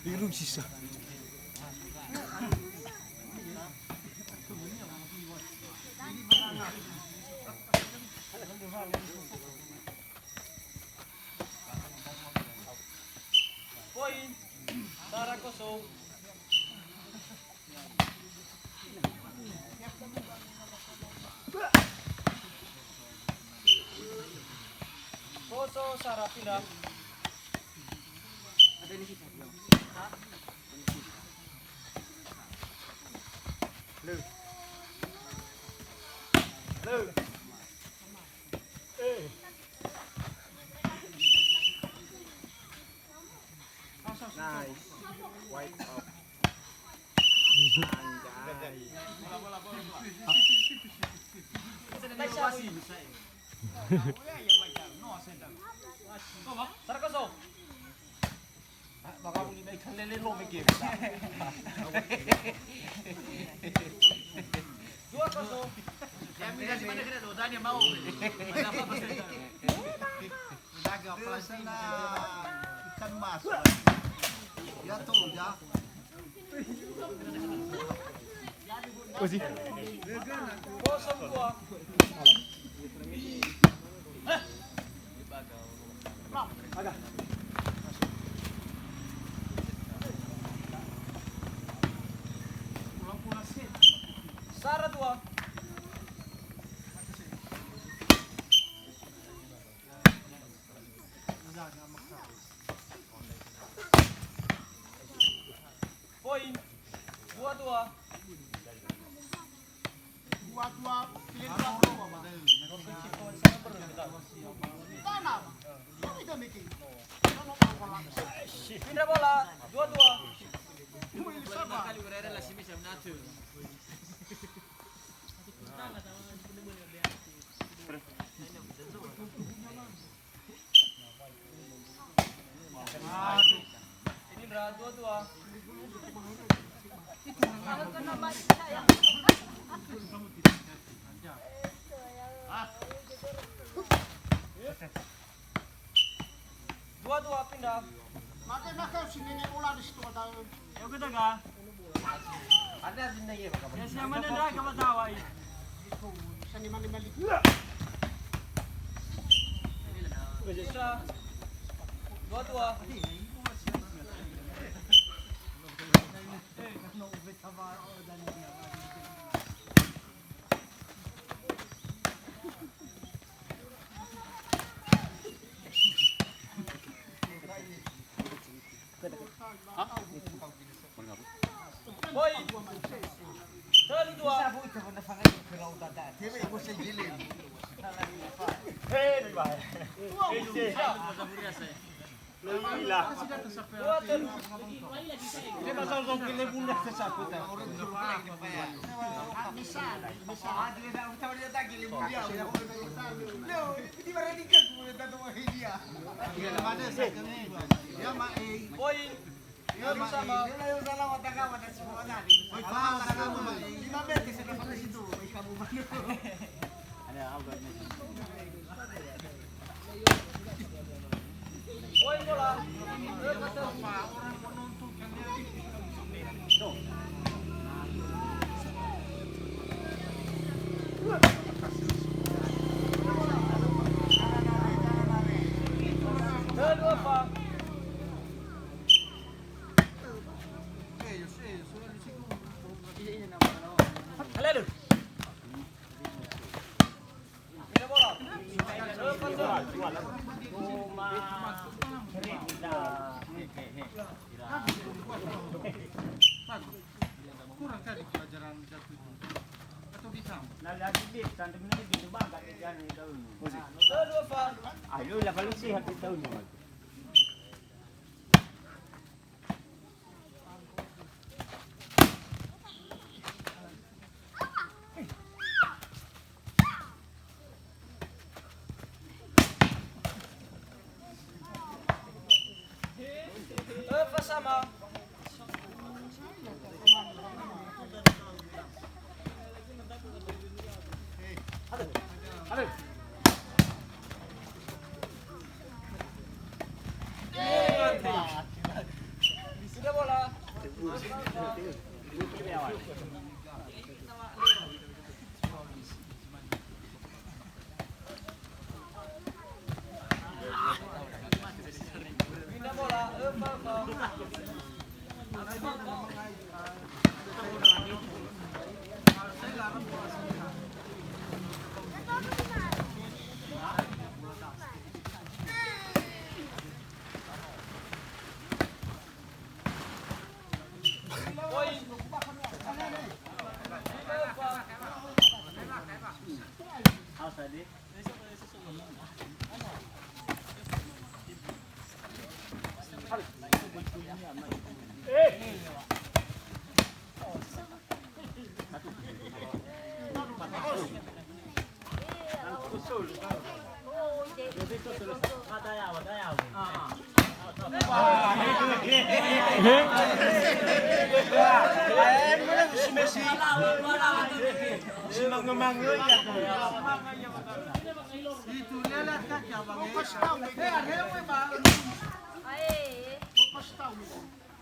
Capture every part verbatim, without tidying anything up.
Biru sisa. Poin. Sara kosong. Kosong, sara, pindah. Lö. Lö. Eh. Nice. Wipe out. Anjay. Sara kosong. Ah, baka uli mai kalele lo mege. Dua kosong. Ya, mira si mana kena lo, tanya mau. Daga apalagi ikan mas. Ya tuh, ya. Ozi. Kosong dua. Aga. Sara dua. Poin. Dua dua. Dua dua. Tanah. Pindah bola. Dua dua. Ini Indra, dua dua. Dua dua, pindah. Maka, maka si nene ola di situ ada. Yuk kita ga. Ada sini ya, Pak. Ya, siapa ada, ada kawan tahu, ai. Seni mana mali. Dua dua. Poi. Telu dua. Dua telu. Poi. Kurang tadi pelajaran jatuh itu. Atau ditambah? Nah, lagi bit, tante menit bit, bang, kat jalan ni tahun ni. Ayo lah, kalau sihat di tahun ni.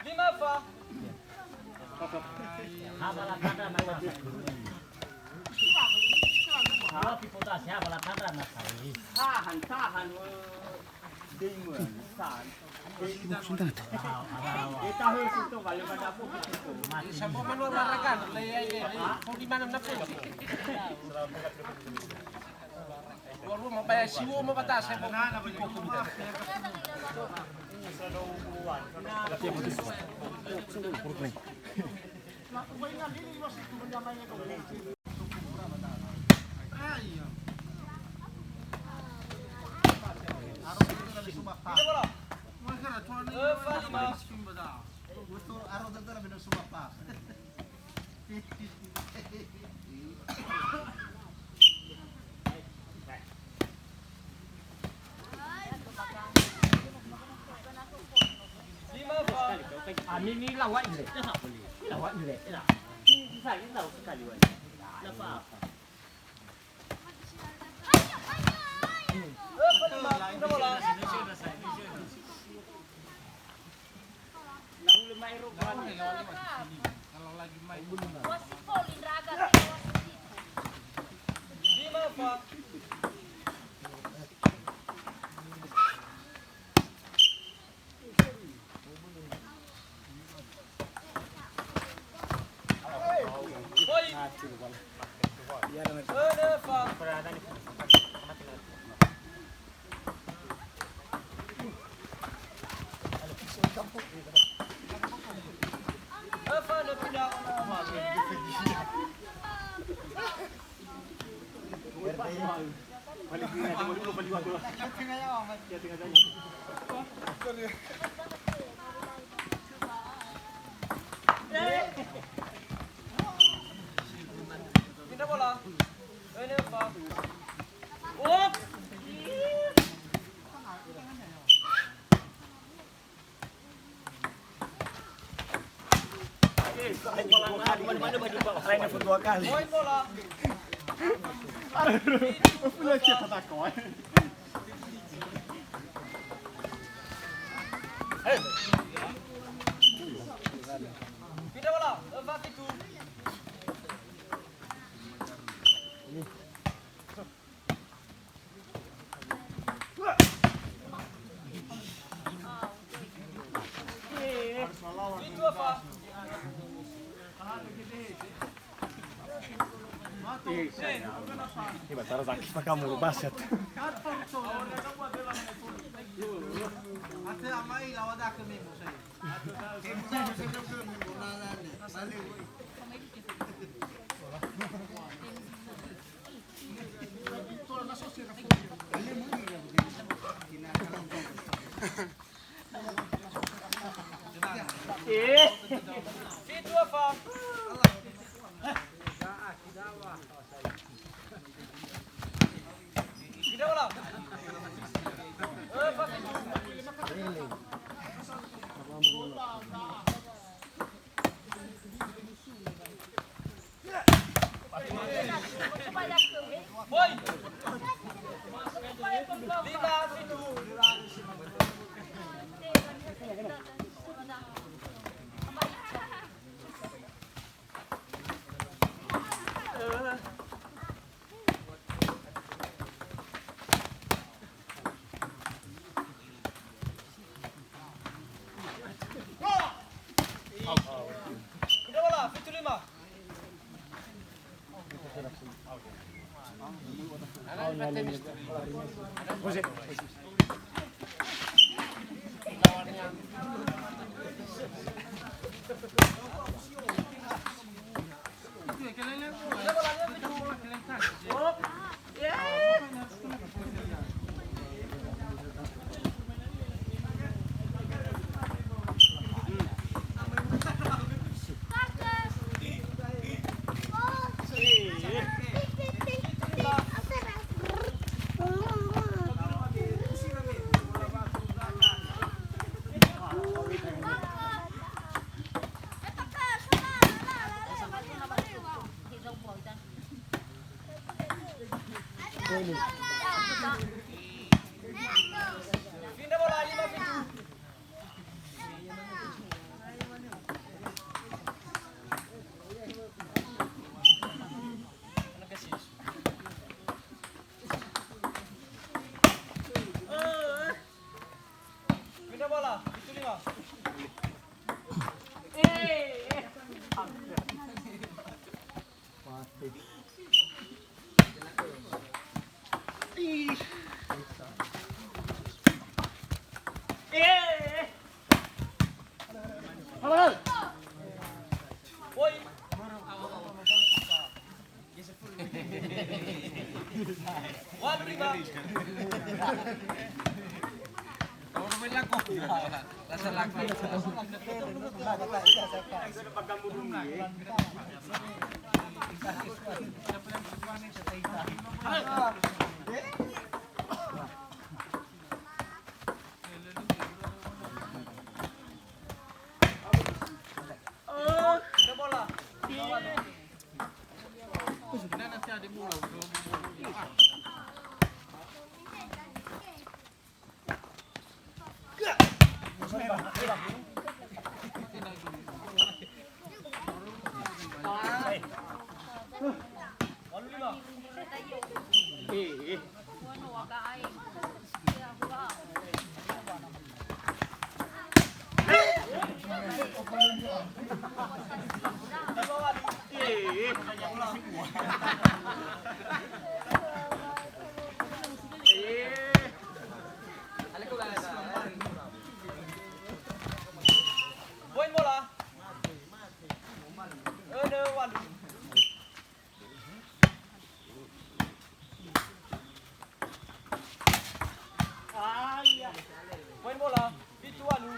Lima fa. Tahan, tahan. Ami ni lawai le. Lawai le. Bisa ni tahu sekali wai. Apa? Pindah bola. Ini apa? Up. Lain dua kali. Aduh, punya siapa takut? Pindah bola, empat itu. Ini batara sakit pakai mulu basket. Pindah bola, itu lima. Poin bola. Ödö walu. Poin bola, pitu walu.